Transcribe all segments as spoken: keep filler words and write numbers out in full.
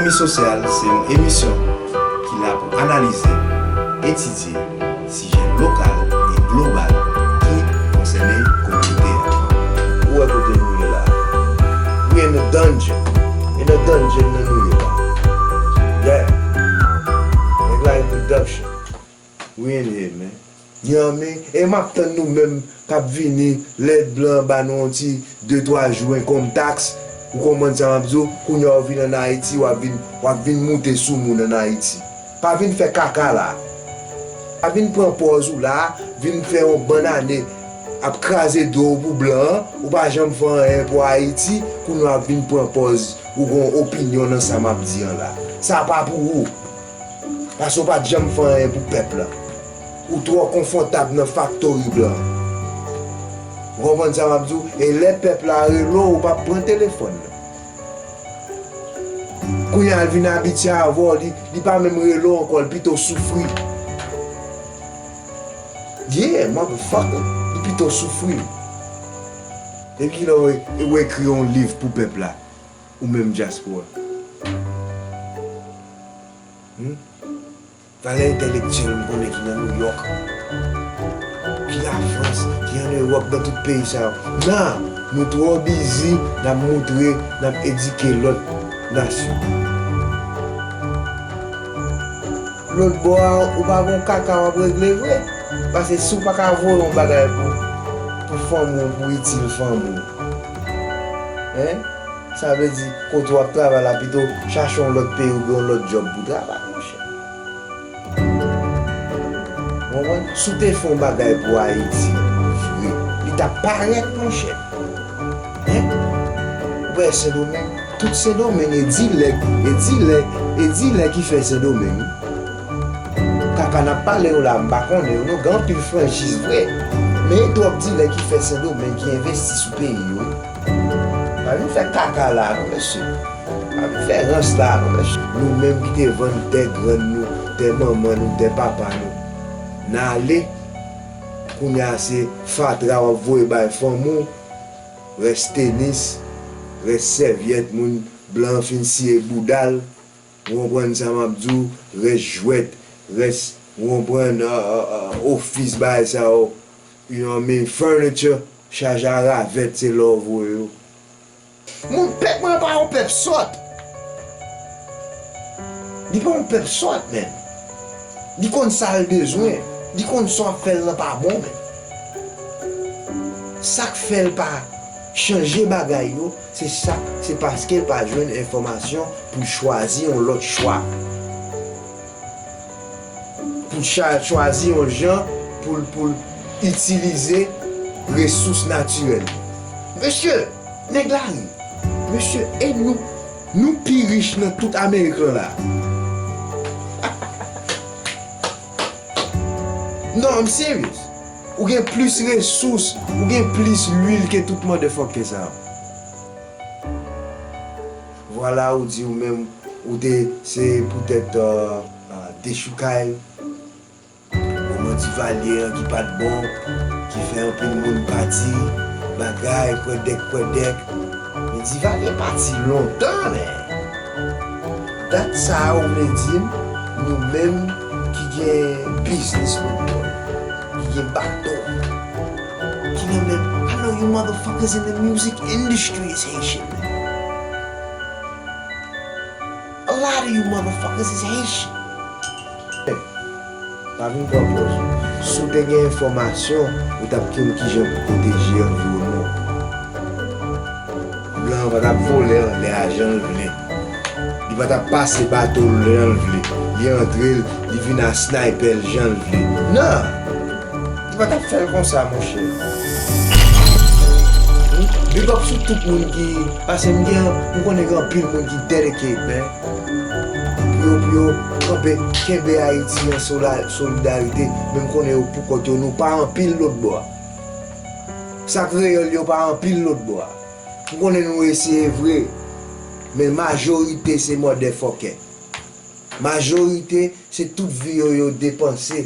Sosyal se yon emisyon ki la pou analize, etidye sijè lokal e global ki konsène kominote a. Ou wè kote nou ye la? We in a dungeon. In a dungeon nan nou ye la. Yeah. Nèg la in production. We in here, man. Nyanmen, e m ap tann nou menm k ap vini lè blan ba nou yon ti de twa jou enkonm taks, ou konprann sa m ap di w, kounye a w vin ann Ayiti, w ap vin, w ap vin moute sou moun ann Ayiti. Pa vin fè kaka la. Pa vin pran pòz ou la, vin fè yon bann ane ap kraze do w pou blan an, ou pa janm fè anyen pou Ayiti, kounye a w ap vin pran pòz ou gon opinyon nan sa m ap di an la. Sa pa pou ou. Paske w pa t janm fè anyen pou pèp la. Ou twò konfòtab nan faktori blan. Ou konprann sa m ap di w? E lè pèp la rele w, ou p ap pran telefòn nan. Kounye a, l vin abitye avè w, li, li pa menm rele w ankò, l pito soufri. Yeah, motherfucker. Li pito soufri. Depi kilè w, w ekri yon liv pou pèp la? Ou menm dyaspora. Hmm? Valè entèlektyèl m konnen ki nan Nouyòk, ki Lafrans, ki ann Ewòp, nan tout peyi sa yo. Nan, nou twò bizi n ap moutre, n ap edike lòt nasyon. Lòt bò a, ou pa gon kaka w ap regle vre. Paske si w pa ka voye yon bagay pou, pou fanmi w, pou itil fanmi w, en? Sa vle di, kote w ap travay la, pito chache yon lòt peyi oubyen yon lòt djòb pou travay, monchè. Ou konprann? Si w te fè yon bagay pou Ayiti vre, li t ap parèt, monchè. En? Ou wè Sendomeng? Tout Sendomeng, e dilè, e dilè, e dilè ki fè Sendomeng. Kaka n ap pale yo la, m pa konnen yo non, gen anpil franchiz vre. Men e twòp dilè ki fè Sendomeng, ki envesti sou peyi yo. Pa vin fè kaka la non, mesye. Pa vin fè rans la non, mesye. Nou menm ki te vann tè grann nou, tè manman nou, tè papa nou. N ale, kounye a se fatra w ap voye bay fanmi w, rès tenis, rès sèvyèt moun blan an fin siye bouda l. Ou konprann sa m ap di w? Rès jwèt, rès, ou konprann, a, a, a, ofis bagay sa yo, you know what I mean, furniture, chaje a ravèt, se la w voye yo. Moun, pèp mwen pa yon pèp sòt. Li pa yon pèp sòt, menm. Li konn sa l bezwen. Li konn sa w ap fè l lan pa bon, menm. Sa k fè l pa chanje bagay yo, se sa, se paske l pa jwenn enfòmasyon pou l chwazi yon lòt chwa. Pou l cha-, chwazi yon jan pou l, pou l itilize resous natirèl. Mesye, nèg lari. Mesye, e nou, nou pi rich nan tout Amerik lan la. Non, I'm serious. Ou gen plis resous, ou gen plis lwil ke tout motherfucker sa yo. Vwala, ou di ou menm, ou te, se poutèt, euh, euh, dechoukay moman Divalye an ki pa t bon, ki fè anpil moun pati, bagay, kwèdèk, kwèdèk. Men Divalye pati lontan, men. Dat sa a, ou vle di m, nou menm ki gen biznis nou, ki gen bato, ki gen menm, I know you motherfuckers in the music industry is Haitian. A lot of you motherfuckers is Haitian. Pa vin pran pòz ou. Si w te gen enfòmasyon, ou t ap konn kijan pou pwoteje anviwònman w. Blan an pa t ap vole anlè a jan l vle. Li pa t ap pase bato l jan l vle. Li antre l, li vin a sniper l jan l vle. Non! Li pa t ap fè l konsa, monchè. Hmm? Big up sou tout moun ki, paske m gen, m konnen gen anpil moun ki dedicate, man. Pou yo, pou yo kanpe, kenbe Ayiti an sola-, solidarite, men m konnen yo pou kont yo, nou pa anpil lòt bò a. Sa k reyèl yo pa anpil lòt bò a. M konnen nou eseye vre, men majorite se motherfucker. Majorite se tout vi yo yo depanse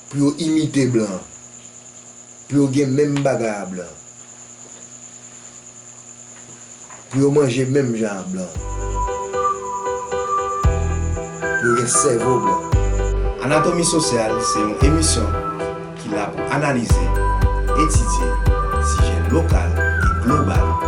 pou yo imite blan, pou yo gen menm bagay a blan, pou yo manje menm jan a blan. Yo gen sèvo blan. Anatomi Sosyal se yon emisyon ki la pou analize, etidye sijè lokal e global